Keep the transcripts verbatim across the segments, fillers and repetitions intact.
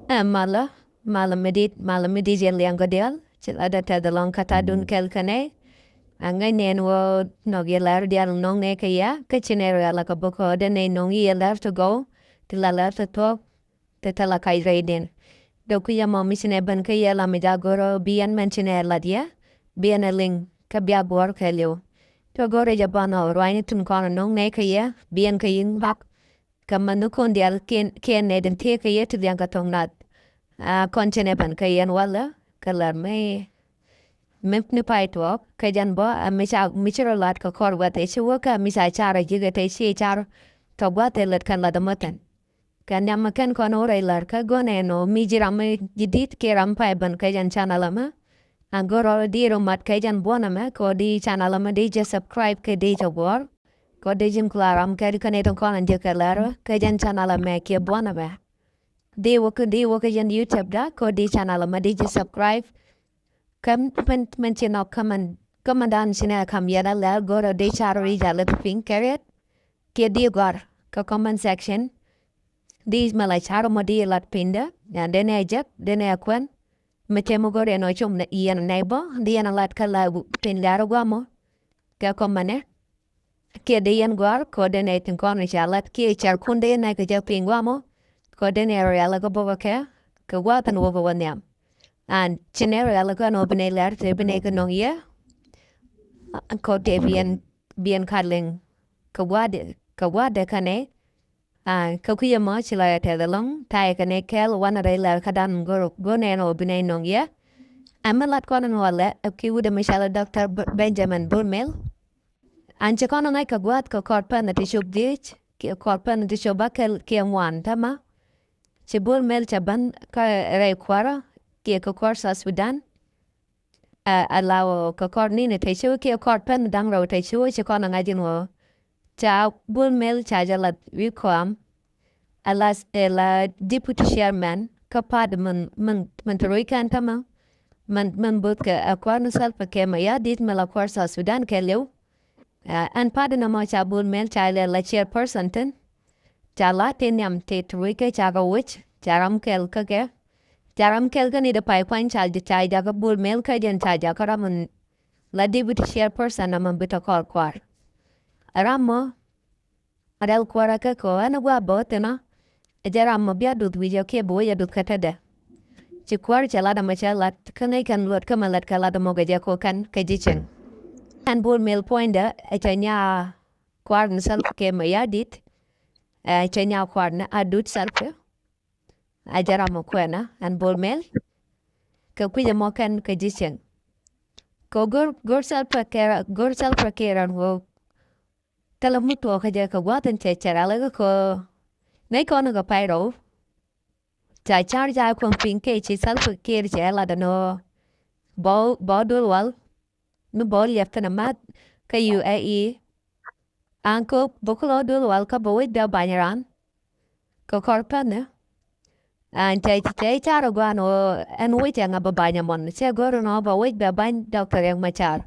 Ɛ malä, malä mi dit, malä mi dit yɛn liɛŋ kɛ diaal. Ci la dee tɛth ɛlɔ̱ŋ kä ta̱a̱dun kɛl kɛnɛ. Ɛ ŋäc nɛn wä nɔk yɛ lär diaal nɔŋ nɛ kɛ yɛ kä ci nɛ rɛ̈ɛ̈l kɛ bä kɛ ɣöö dee nɛ nɔŋ yɛ lär ti gɔw ti la lär ti thuɔ̱k. Ti thilɛ kac rɛydiɛn. Dee kui̱c ɛmɔ mi ci nɛ ben kä yɛ la mi ja̱ go̱rä bi yɛn mɛn ci nɛ lat yɛ bi yɛn ɛ liŋ kä bia buɔ̱ɔ̱r kɛɛliw. Tɔ go̱rä jɛ banɔ ruanyni tin kɔn nɔŋ nɛ kɛ yɛ bi yɛn kɛ yi̱n bak. Kɛ mɛn ni kon diaal kiɛn kiɛn nɛ den tëë kɛ yɛ ti liɛŋ kɛ thoŋ nath. A kɔn ci nɛ ben kä yɛn walä kɛ lär mi mi ni pay tuɔɔk kɛ jɛn bä a mi ca mi ci rɔ lat kɛ kɔr wɛth ɛ ci wä kä mi ca car a ji̱ kɛ te ci car. Tɔ gua̱th ɛ lät kɛn lat ɛmɔ thin. Kɛ nhiam mi kɛn kɔn wä rɛy lär kä go̱n ɛn ɔ mi ji̱ ram mi ji̱ di̱t kiɛ ram pay ben kɛ jɛn channel ɛmɛ. An go̱r ɔ di rɔ mat kɛ jɛn buɔn ɛmɛ kɛ ɔ di channel ɛmɛ di jɛ subscribe kɛ di jɛ guɔ̱r. Kɛ ɔ di ji̱n kula ram kɛ di kɛn ɛ tin kɔn an jɛ kɛ lär kɛ jɛn channel ɛmɛ kiɛ buɔn ɛmɛ. Di wä kɛ di wä kɛ jɛn YouTube da kɛ ɔ di channel ɛmɛ di jɛ subscribe. Kä mɛn mɛn ci nɔk kä mɛn kä mɛn dan ci nɛ kam yɛn a lɛ go̱rɛ di car ri ja lɛ piny kɛ riet. Kiɛ di gɔr kä comment section. Di mɛ la car mɔ di lat piny dɛ yan den ɛ jɛk den ɛ kuɛn. Mɛ cɛ mɛ go̱rɛ nɔ com yɛn nɛ bɔ di yɛn a lat kä la piny lɛ ar guamɔ. Kɛ comment nɛ. Kiɛ dee yɛn gua̱a̱r kɛ ɣöö dee nɛy tin kɔn ca lat kiɛ car kun dee nɛy kɛ jɛ piny guamɔ. Kɛ ɣöö dee nɛy rɔ rial kɛ bokɛ kɛ kɛ gua̱a̱th ɛn wä kɛ wä nhiam. An ci nɛy rɔ rial kɛ ɛn wä bi nɛy lɛr te bi nɛy kɛ nɔŋ yɛ. Kɛ ɣöö tëë bi yɛn bi yɛn kat liŋ kɛ gua̱a̱th kɛ gua̱a̱th dee kä nɛy. Aa, kä kui̱ ɛmɔ ci lɔcdä tɛth ɛlɔ̱ŋ ta̱yɛ kɛnɛ kɛɛl wanɛ rɛy lɛr kädan go̱r go̱r nɛn ɔ bi nɛy nɔŋ yɛ. Ɛmɛ lat kɔn ɛn walɛ ɛ kui̱ wut ɛmɛ cɔalɛ Doctor B- Benjamin Bol Mel. An ci kɔn ɛ ŋa̱c kɛ gua̱a̱th kɛ kɔr pɛn ɛ ti cop dhiec kiɛ kɔr pɛn ɛ ti cop bäkɛl kiɛ ŋuan täämɛ. Ci Bol Mel cɛ ben kä rɛy kuäärä kiɛ kɛ kuäär South Sudan. Ɛ ala wä kɛ kɔr ni̱n ɛ te ci wä kiɛ kɔr pɛn da̱ŋ rɛw te ci wä ci kɔn ɛ ŋa̱c in wä. Ca Bol Mel ca jɛ lath wi̱i̱ kɔam. Ala s- ɛ la deputy chairman kä party min min min te ruɔ̱c kɛn tämɛ. Min min both kɛ ɛ kuäär ni Salva Kiir Mayardit mi la kuäär South Sudan kɛɛliw. Ɛ ɛn party nɔmɔ ca Bol Mel ca lɛ la chairperson tin. Ca la te nhiam te te ruɔ̱c kɛ ca kɛ wec ca ram kɛɛl kä kɛ. Ca ram kɛɛl kä ni de pay kuany ca ca jakä Bol Mel kä jɛn ca jakä ram in la deputy chairperson nɔmɔ bi te kɔr kuäär. Ram mɔ a rɛl kuäärä kä kɔ ɛn a gua̱a̱ bä thinɔ. Ɛ jɛ ram mɔ bia duth wi̱cɛ kiɛ bi wec a duth kä tetdɛ. Ci kuäär cɛ lat ɛmɔ cɛ lat kä ŋäc kɛn luɔt kä mɛ lat kɛ lat ɛmɔ kɛ jɛ kɔ kɛn kɛ ji̱ cieŋ. Ɛn Bol Mel puɔ̱nydɛ ɛ cɛ nya kuäär ni Salva Kiir Mayardit. Ɛ cɛ nya kuäär ni Adut Salva. A jɛ ram mɔ kuɛnä ɛn Bol Mel. Kɛ kui̱c ɛmɔ kɛn kɛ ji̱ cieŋ. Kɛ go̱r go̱r Salva Kiir go̱r Salva Kiir ɛn ɣöö thilɛ mi tuɔɔk kä jɛ kɛ gua̱a̱th in cɛ cɛ rɛl kä kɔ. Ŋäc kɔn kɛ pay rɛw. Ca car ca kuäŋ piny kɛ ci Salva Kiir cɛ lat ɛn ɣöö bä bä duel wal. Mi bä liɛp thin amath kä U A E. An kɔ bä kulɔ duel wal kä bä wec bia bany ran. Kɛ kɔr pɛnɛ. An cɛ cɛ car guan ɣöö ɛn wec ɛŋa bä bany ɛmɔn cɛ go̱r ɛn ɣöö bä wec bia bany Doctor Riek Machar.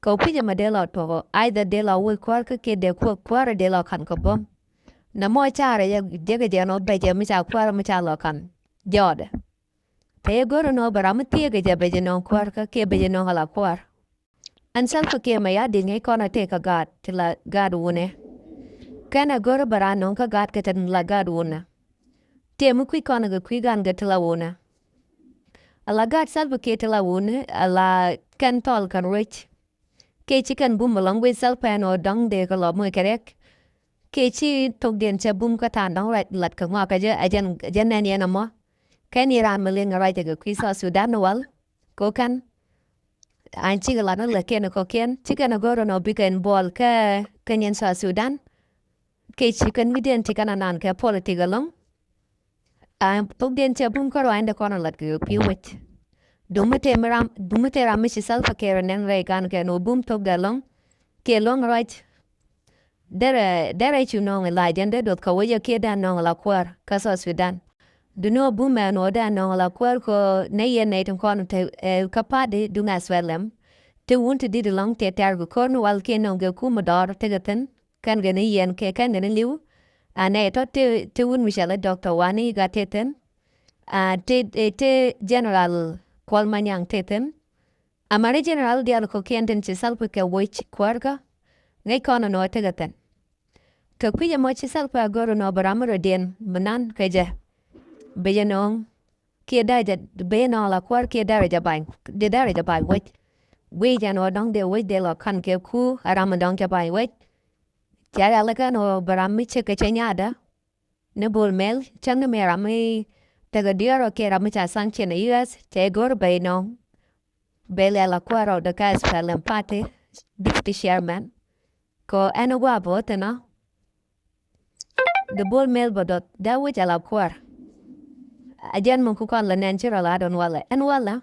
Kɛ kui̱c ɛmɛ dee lɔ tuɔk ɣöö either dee lɔ wec kuäär kä kiɛ dee kuäär dee lɔ ka̱n kɛ buɔ̱m. Nɛ mɔ car ɛ jɛ jɛ kɛ jɛ ɛn ɣöö bɛ jɛ mi ca kuäär mi ca lɔ ka̱n jɔɔdɛ. Te yɛ go̱r ɛn ɣöö bɛ ram mi thieek kɛ jɛ bɛ jɛ nɔŋ kuäär kä kiɛ bɛ jɛ nɔŋ ala kuäär. Ɛn Salva Kiir Mayardit ŋäc kɔn a tëë kä gaat ti la gaat wunɛ. Kɛn a go̱r bɛ raan nɔŋ kä gaat kɛ tɛn la gaat wunɛ. Tëë mi kui̱c kɔn kɛ kui̱ gaan kɛ ti la wunɛ. Ala gaat Salva Kiir ti la wunɛ ala kɛn thɔl kɛn ruec. Kɛ ci kɛn bum ɛlɔ̱ŋ wec Salva ɛn ɣöö dɔ̱ŋ dee kɛ lɔ moc kɛ riɛk. Kɛ ci thokdiɛn cɛ bum kä tha̱a̱ŋ dɔ̱ŋ ruac lat kɛ ŋɔak kɛ jɛ ɛ jɛn ɛ jɛn nɛn yɛn ɛmɔ. Kɛn i̱ raan mi liŋ ruac kɛ kui̱ South Sudan ni wal. Kɛ kɛn an cikɛ lat ni lɛ kɛn kɔkiɛn cikɛ ni go̱r ɛn ɔ bikɛ involve kɛ kɛ nyin South Sudan. Kɛ ci kɛn wi̱diɛn ti kɛn anan kɛ politik ɛlɔ̱ŋ. An thokdiɛn cɛ bum kä ruacni dee kɔn lat kɛ pi̱i̱ wec. Dumi te mi ram dumi te ram mi ci Salva Kiir nɛn rɛy gan kɛn wä bum thokdɛ ɛlɔ̱ŋ. Kɛ luäŋ ruac. Derɛ derɛ cu nɔŋ la jɛn dee duɔth kä wec ɛ kiɛ dee nɔŋ la kuäär kä South Sudan. Duni ɔ bum ɛn ɔ dee nɔŋ la kuäär kɔ nɛ yɛn nɛy tin kɔn te ɛ kä party duŋ SPLM. Te wun ti dit ɛlɔ̱ŋ te tɛ̈r kɛ ko̱r ni wal kiɛ nɔŋ kɛ kum dɔɔr tekɛ thi̱n kɛn kɛ ni yɛn kɛ kɛn kɛ ni li̱w. A nɛy tɔ te te wun mi cɛ lɛ Doctor Wani Igga te thi̱n. a te, te General Kuɔl Manyaŋ te thi̱n. Amari General diaal kɔ̱kiɛn tin ci Salva Kiir wec kuäärkä, ŋäc kɔn ɛn ɣöö tekɛ thi̱n. Kɛ kui̱c ɛmɔ ci Salva Kiir go̱r ɛn ɣöö bɛ ram mi rɔ̱diɛn mi nan kɛ jɛ, bɛ jɛ nööŋ kiɛ dee jɛ, bɛ jɛ nööŋ ala kuäär kiɛ dee jɛ ba̱ny, dee dee jɛ ba̱ny wec. Guic ɛn ɣöö dɔ̱ŋ dee wec dee lɔ ka̱n kɛ ku ɛ ram mi dɔ̱ŋ cɛ ba̱ny wec. Cɛ rialikä ɛn ɣöö bɛ ram mi cɛ kɛ cɛ nyaatdä ni Bol Mel, cäŋ ni mëë ram mi tekɛ diɔ̱ɔ̱r ɔ kiɛ ram mi ca sanction ɛ U S, cɛ go̱r bɛ jɛ nööŋ. Bɛ lɛ la kuäär rɔɔdɛ kä SPLM party deputy chairman. Kɛ ɣöö ɛn gua̱a̱ bä thi̱n ɔ, dee Bol Mel bä duɔth dee wec ala kuäär. A jɛn mi ku kɔn la nɛn ci rɔ la dɔn walɛ. Ɛn walɛ,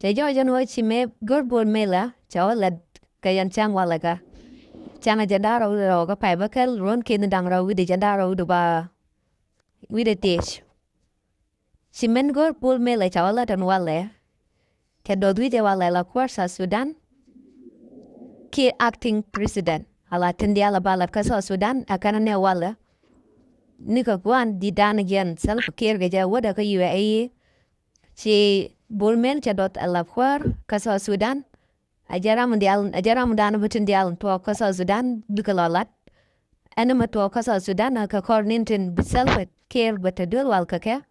cɛ jɔɔc ɛn ɣöö ci mëë go̱r Bol Mel ɛ, cɛ wä lät kɛ yɛn cäŋ walɛ kä. Cäŋ a jɛn da̱ŋ rɛw wi̱cdɛ rɛw kä pay bä kɛl, ruɔ̱n ki̱n da̱ŋ rɛw wi̱cdɛ jɛn da̱ŋ rɛw wi̱cdɛ bä wi̱cdɛ thiec. Ci min go̱r Bol Mel ɛ ca wä lat ɛn walɛ, cɛ duɔth wi̱cdɛ walɛ la kuäär South Sudan kiɛ acting president, ala tin diaal a ba lat kä South Sudan ɛ kɛn ɛ nɛ walɛ. Nikɛ gua̱a̱n di̱t da̱a̱n jiɛn Salva Kiir kɛ jɛ wädɛ kä U A E. Ci Bol Mel cɛ duɔth ɛ la kuäär kä South Sudan. A jɛ ram diaal, a jɛ ram dan bi tin diaal tuɔɔk kä South Sudan bikɛ lɔ lat. Ɛn mi tuɔɔk kä South Sudan ɛ kɛ kɔr ni̱n tin bi Salva Kiir bɛ te duel wal kɛ kɛ.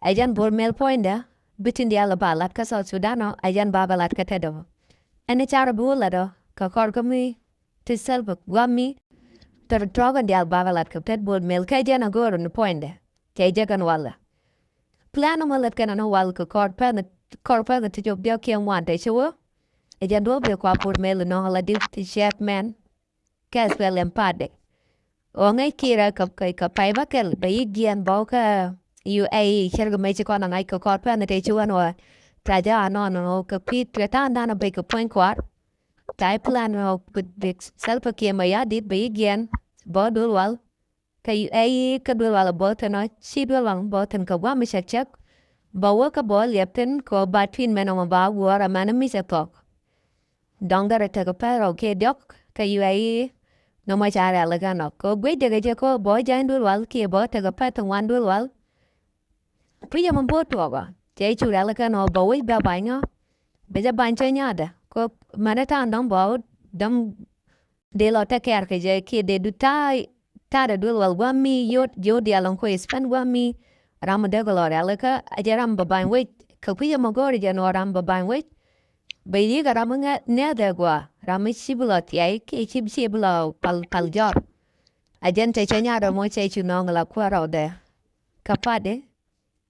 Ɛ jɛn Bol Mel puɔ̱nydɛ bi tin diaal ba lat kä South Sudan ɔ, ɛ jɛn ba bɛ lat kɛ tetdɛ ɔ. Ɛn carɛ bi wä lat ɔ kɛ kɔr kä mi ti Salva gua̱a̱m mi tɔr tuɔɔk ɛn diaal ba bɛ lat kɛ tet Bol Mel kɛ jɛn a go̱o̱r ni puɔ̱nydɛ. Cɛ jɛ kɛn walɛ. Plan ɛmɔ lät kɛn ɛn wal kɛ kɔr pɛn, kɔr pɛn ti cop diɔ̱k kiɛ ŋuan te ci wä. Ɛ jɛn duɔ̱ɔ̱p dee kua Bol Mel nɔŋ la deputy chairman kɛ SPLM party. Ɣöö ŋäc Kiir ɛ kɛ, kɛ, kɛ pay bä kɛl bɛ yi̱k jiɛɛn bä wä kä U A E, cärkɛ mëë ci kɔn a ŋa̱c kɛ kɔr pɛn te ci wän ɣöö ca jɛ anɔn ɣöö kɛ kui̱ kɛ ta̱a̱ŋdan a bɛc kɛ puɔ̱ny kua̱r. Ca jɛ plan ɣöö bi, bi Salva Kiir Mayardit bɛ yi̱k jiɛɛn bä duel wal. Kä, ɛ, kä duel wal bä thi̱n ɔ, ci duel wal bä thi̱n kɛ gua̱a̱m mi cäk cäk. Bä wä kä bä liɛp thi̱n kɛ ɣöö ba tui̱n mɛn ɔmɔ ba guɔ̱ɔ̱r amäni mi cɛ thuɔ̱k. Dɔ̱ŋ derɛ tekɛ pɛr ɔ kiɛ diɔ̱k kä U A E. Nɔmɔ ca rialikä nɔ kɛ ɣöö guic dee kɛ jɛ kɛ ɣöö bä jany duel wal kiɛ bä tekɛ pɛr thi̱n wan duel wal. Kui̱c ɛmɔ bä tuɔɔk ɔ, cɛ cu rialikä nɔ bä wec bɛ ba̱ny ɔ. Bɛ jɛ ba̱ny cä nyaatdä kɛ ɣöö mɛn ɛ ta̱a̱ŋ dɔ̱ŋ bä wä dɔ̱ŋ dee lɔ tɛk kɛɛr kɛ jɛ kiɛ dee du ta̱a̱, ta̱a̱dɛ duel wal gua̱a̱m mi yot, yot diaal ɛn kuɛ spend gua̱a̱m mi. Ram mi dee kɛ lɔ rialikä ɛ jɛ ram bɛ ba̱ny wec. Kɛ kui̱c ɛmɔ go̱o̱rɛ jɛ nɔ ram bɛ ba̱ny wec. Bɛ yi̱k ɛ ram mi ŋɛ, nɛɛth ɛ gua̱a̱, ram mi ci bi lɔ thia̱y kiɛ ci, ci bi lɔ pal, pal jɔr. Ɛ jɛn te cɛ nyaatdä mɔ cɛ cu nɔŋ la kuäär rɔɔdɛ. Kɛ party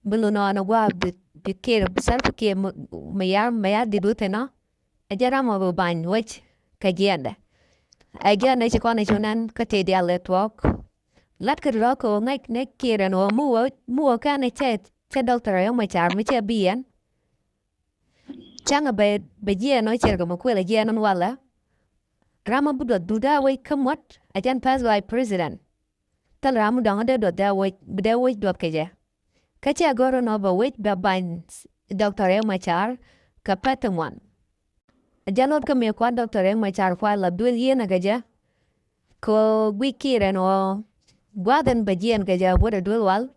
bi lunɔɔn ɛ gua̱a̱ bi, bi Kiir, bi Salva Kiir mi, mi yar, mi yar di̱t wä thi̱n ɔ. Ɛ jɛn ram ɔ bi ba̱ny wec kɛ jiɛɛndɛ. Ɛ jiɛɛndɛ ci kɔn ɛ cu nɛn kä tëë diaal ɛ tuɔɔk. La̱tkɛ rɔ̱ kɛ ɣöö ŋäc nɛ Kiir ɛn ɣöö mi wä, mi wä kɛn ɛ cɛ, cɛ Doctor Riek Machar mi cɛ bi yɛn. Cäŋ ɛ bɛ, bɛ jiɛɛn ɔ cɛrkɛ mi kuël ɛ jiɛɛn ɛn walɛ. Ram ɔ bi duɔth duut dee wec kä muɔ̱t ɛ jɛn first vice president. Thil ram mi dɔ̱ŋ dee duɔth dee wec, bi dee wec duɔth kɛ jɛ. Kä cɛ go̱r ɛn ɣöö bɛ wec bɛ ba̱ny Doctor Riek Machar kɛ pɛ̈th ti ŋuan. Jɛ luɔt kä mëë kua̱r Doctor Riek Machar kua̱r la duel yieen ɛ kɛ jɛ. Kɛ ɣöö guic Kiir ɛn ɣöö gua̱a̱th ɛn bɛ jiɛɛn kɛ jɛ wut ɛ duel wal.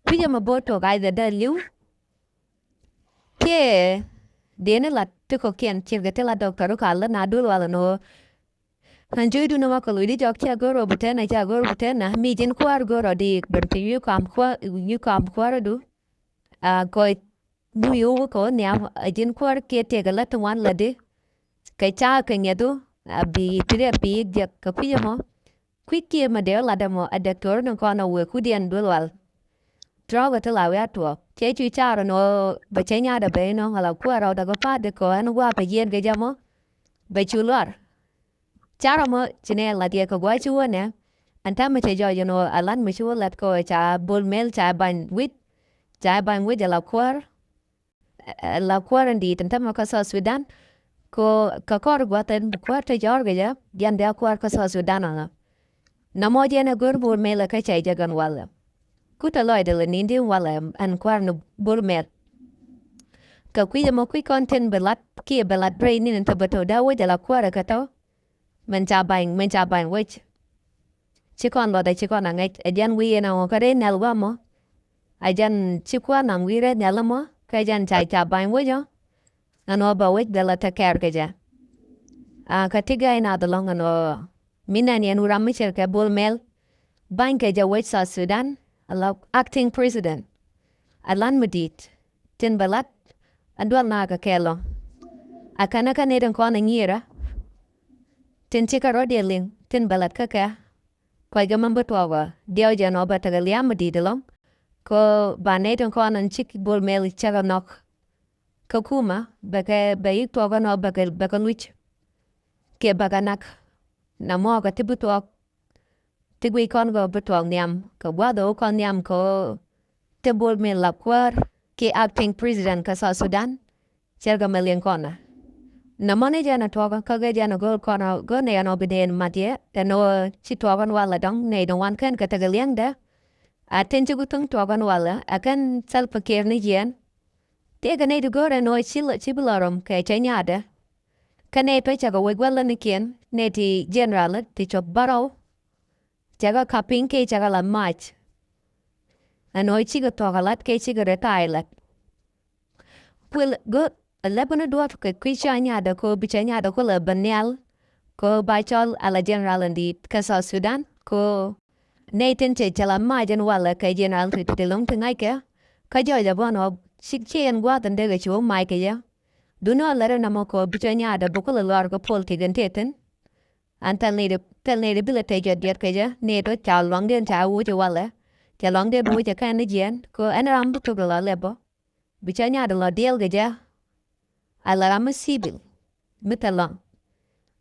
Kui̱c ɛmɛ bo̱o̱t tuɔɔk a jɛ dee li̱w. Kiɛ dee ni lat ti kɔ̱kiɛn ce̱tkɛ ti la Doctor Riek Machar la na duel wal ɛn ɣöö Ɣän jiöcdu ni mɔ kɛ loc di jɔk cɛ go̱r ɔ bi tɛn ɛ, cɛ go̱r ɔ bi tɛn ɛ, mi ji̱n kuäär go̱r ɔ di ben ti wi̱i̱ kam kuäär, wi̱i̱ kam kuäärädu. A kɔc mi wi̱i̱ wä kɛ wä nhiam ɛ ji̱n kuäär kiɛ tëëkɛ lät ti ŋuan lätdi. Kɛ ca kɛ ŋiɛthu a bi ti rɛp bi jiɛk kɛ kui̱c ɛmɔ. Kui̱c kiɛ mɛ dee wä lat ɛmɔ ɛ dɔktɔr ni kɔn ɛ wëë kudiɛn duel wal. Trɔkɛ ti la wi̱i̱ a tuɔɔk cɛ cu car ɛn ɣöö bɛ cɛ nyaatdɛ ben inɔ ɣä la kuäär rɔɔdɛ kɛ pa̱a̱t di kɛ ɣän gua̱a̱ pɛ jiɛɛn kɛ jɛ mɔ. Bɛ cu luar. Carɛ mɔ ci nɛ lat yɛ kɛ gua̱a̱c ci wä nɛ. Ɛn täämɛ cɛ jɔɔc ɛn ɣöö a lat mi ci wä lat kɛ ɣöö ca Bol Mel ca ba̱ny wi̱c. Ca ba̱ny wi̱c ɛ la kuäär. Ɛ la kuäär in di̱i̱t ɛn täämɛ kä South Sudan. Kɛ ɣöö kɛ kɔr gua̱th ɛn bi kuäär te jɔɔr kɛ jɛ jiɛn bia kuäär kä South Sudan ɔnɔ. Nɔmɔ jɛn ɛ go̱r Bol Mel ɛ kä cɛ jɛ gɛn walɛ. Kut ɛ lɔcdɛ lɛ ni̱n di walɛ ɛn kuäär ni Bol Mel. Kɛ kui̱c ɛmɔ kui̱c kɔn tin bi lat kiɛ bi lat rɛy ni̱n in te bä tɔ̱ dee wec ɛ la kuäär ɛ kɛ tɔ̱. Min ca ba̱ny, min ca ba̱ny wec. Ci kɔn luɔt ɛ ci kɔn a ŋäc ɛ jiɛn wi̱i̱ in ɛŋɔ kä rɛy nɛl guamɔ. A jɛn ci kuäär naŋ wi̱i̱ rɛy nhial ɛmɔ, kɛ jɛn ca ca ba̱ny wec ɔ. Ɛn ɣöö bɛ wec bɛ la tekɛɛr kɛ jɛ. A kɛ ti gɛy naath ɛlɔ̱ŋ ɛn ɣöö mi nɛn yɛn wä ram mi cɛ kɛ Bol Mel. Ba̱ny kɛ jɛ wec South Sudan, a la acting president. A lan mi di̱i̱t tin bɛ lat, a dual naath kɛ kɛɛl ɔ. A kɛn ɛ kɛ nɛy tin kɔn ɛ nyiirä tin cikɛ rɔ̱diɛn liŋ tin bɛ lat kä kɛ. Kɔc kɛ mɛn bi tuɔɔk ɔ diɛw jɛ nɔ bɛ tekɛ lia̱a̱ mi di̱i̱t ɛlɔ̱ŋ. Kɛ ba nɛy tin kɔn ɛn cik Bol Mel cɛ kɛ nhɔk. Kä kumä bɛ kɛ bɛ yik tuɔɔk ɛnɔ bɛ kɛ bɛ kɛ luc. Kɛ bɛ kɛ nak. Na mɔɔkɛ ti bi tuɔɔk. Ti guic kɔn kɛ bi tuɔɔk nhiam kɛ gua̱th ɛ wä kɔn nhiam kɛ ti Bol Mel la kuäär. Kɛ acting president kɛ South Sudan. Cɛrkɛ mɛliɛn kɔnä. Nɛ mɔni jɛn a tuɔkä kä gɛ jɛn a go̱o̱r kɔnä go̱o̱r nɛ yɛn ɔ bi nɛn mat yɛ tɛ nɔ ci tuɔkä ni walɛ dɔ̱ŋ nɛ dɔ̱ŋ wan kɛn kɛ tekɛ liɛŋdɛ. A tin ci ku thuŋ tuɔkä ni walɛ a kɛn Salva Kiir ni jiɛn. Tëëkɛ nɛ di go̱o̱r ɛn ɔ ci lɔ ci bi lɔ rɔm kɛ cɛ nyaatdɛ. Kä nɛ pɛ cɛ kɛ wec walɛ ni kiɛn nɛ ti general ti cop bärɔw. Cɛ kɛ kap piny kɛ cɛ kɛ la mac. Ɛn ɣöö cikɛ thuɔ̱k a lat kɛ cikɛ rɛ ta̱a̱ lat. Kuël go̱ lɛpä ni duɔ̱ɔ̱p kɛ kui̱ cä nyaatdä kɛ ɣöö bi cä nyaatdä kulɛ bä nhial. Kɛ ɣöö ba cɔl a la general in di̱i̱t kɛ South Sudan kɛ ɣöö nɛy tin cɛ cɛ la mac ɛn walɛ kɛ general ti ti lo̱ŋ ti ŋa̱ckɛ. Kä jɔɔc a bä ɛn ɣöö ci ci ɛn gua̱a̱th in dee kɛ ci wä mac kɛ jɛ. Duundɛ ɣöö lɛr in nɔmɔ kɛ ɣöö bi cä nyaatdä bi kulɛ luaar kɛ pol ti kɛn tëë thi̱n. An thil nɛy di thil nɛy di bilɛ tɛc jɔt diɛt kɛ jɛ nɛy tɔ ca luaŋdiɛn ca wuc walɛ. Ca luaŋdiɛn wuc ɛ kɛn ni jiɛn kɛ ɛn ram bi thok lɔ lɛp bä. Bi cä nyaat lɔ diɛl kɛ jɛ. A la ram mi civil mi thil luaŋ.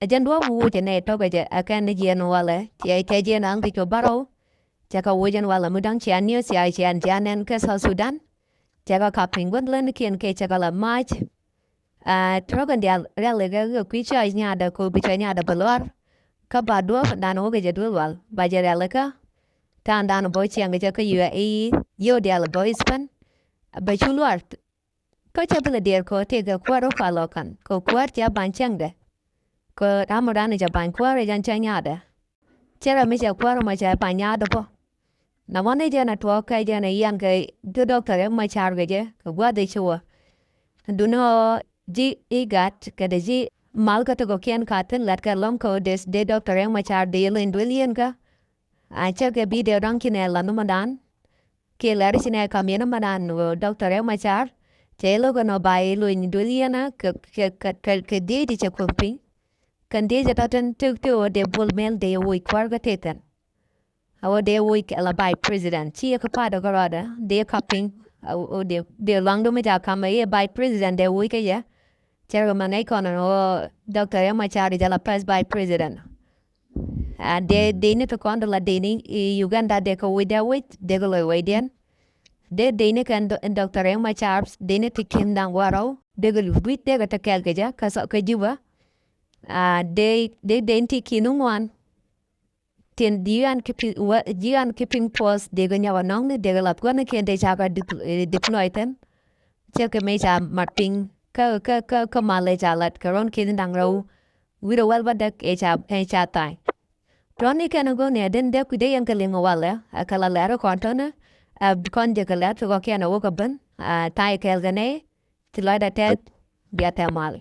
Ɛ jɛn duɔ̱ɔ̱p wuc ɛ nɛy tɔ kɛ jɛ ɛ kɛn ni jiɛn walɛ. Cɛ cɛ jiɛn an kɛ cop bärɔw. Cɛ kɛ wuc ɛn walɛ mi da̱ŋ cian niɛ cia cian cian nɛn kɛ South Sudan. Cɛ kɛ kap piny gua̱th länikiɛn kɛ cɛ kɛ la mac. Aa, trɔk in diaal rial ikɛ kɛ kui̱ cɔc nyaatdä kɛ ɣöö bi cɔc nyaatdä bä luaar. Kä ba duɔ̱ɔ̱p dan wä kɛ jɛ duël wal ba jɛ rial ikä. Ta̱a̱ŋ dan bä ciɛŋ kɛ jɛ kä U A E, yio̱w diaal bä i̱ spɛn. Bɛ cu luaar. Kä cɛ bi lɛ diɛɛr kɛ ɣöö tëëkɛ kuäär wä pal ɔ ka̱n kɛ kuäär cɛ ba̱ny cäŋdɛ. Kɛ ram ɔ dan cɛ ba̱ny kuäär ɛ jɛn cɛ nyaatdɛ. Cɛ rɛ mi cɛ kuäär mɔ cɛ ba nyaatdä bä. Na wani jɛn a tuɔɔk kɛ jɛn a yian kɛ ji̱ Doctor Riek Machar kɛ jɛ kɛ gua̱th i̱ ci wä. Duni ɣöö ji̱ IGAD kɛ dee ji̱ mal kä ti kɔ̱kiɛn ka thi̱n lat kɛ lɔ̱ŋ kɛ ɣöö dee dee Doctor Riek Machar dee yɛ lony duël yieen kä. A cɛ kɛ bi dee dɔ̱ŋ ci nɛ la nhumä dan. Kiɛ lɛr ci nɛ kam yɛn ɛ manan ɣöö Doctor Riek Machar cɛ lo̱k ɛn ɔ ba i̱ luny duël yieenä kɛ kɛ kɛ kɛ kɛ diec ti cɛ kuäŋ piny. Kɛn diec ɛ tɔ̱tɛn tëk tëk ɣöö dee Bol Mel dee woc kuäär kä tëë thi̱n. A ɣöö dee woc kɛ la vice president ci yɛ kɛ pa̱a̱t ɛ kɛ rɔɔdɛ dee kap piny. A ɣöö dee dee luaŋdu mi ca kam ɛ yɛ vice president dee woc kä yɛ. Cɛ rɛ mɛ nɛy kɔn ɛn ɣöö Doctor Riek Machar jɛ la first vice president. A dee dee ni ti kɔn ti la dee ni i̱ Uganda dee kɛ wi̱c dee wi̱c dee kɛ loc wecdiɛn. Dee dee ni kɛn Doctor Riek Machar dee ni ti ki̱n da̱ŋ warɔw dee kɛ luc wi̱c dee kɛ te kɛɛl kɛ jɛ kä Juba. A dee dee dee ni ti ki̱n ŋuan. Tin ji̱ an ki̱ pi̱n wä ji̱ an ki̱ pi̱n puɔth dee kɛ nyɔk anɔŋni dee kɛ lath gua̱nikiɛn dee ca kɛ deploy thi̱n. Cɛ kɛ mëë ca mat piny kä kä kä kä mal ëë ca lat kɛ ruɔ̱n ki̱n da̱ŋ rɛw. Wi̱rɛ wäl bä däk ëë ca ëë ca tha̱a̱ny. Tɔ̱ni kɛn a go̱o̱ni a den dee kui̱dɛ yɛn kɛ liŋ walɛ a kɛ la lɛr kɔn tɔ̱ni. A kɔn jɛ kɛ lɛr ti kɔkiɛn a wä kɛ ben a tha̱a̱ny kɛɛl kɛ nɛy. Ti lɔcdä tɛth bia thɛm mal.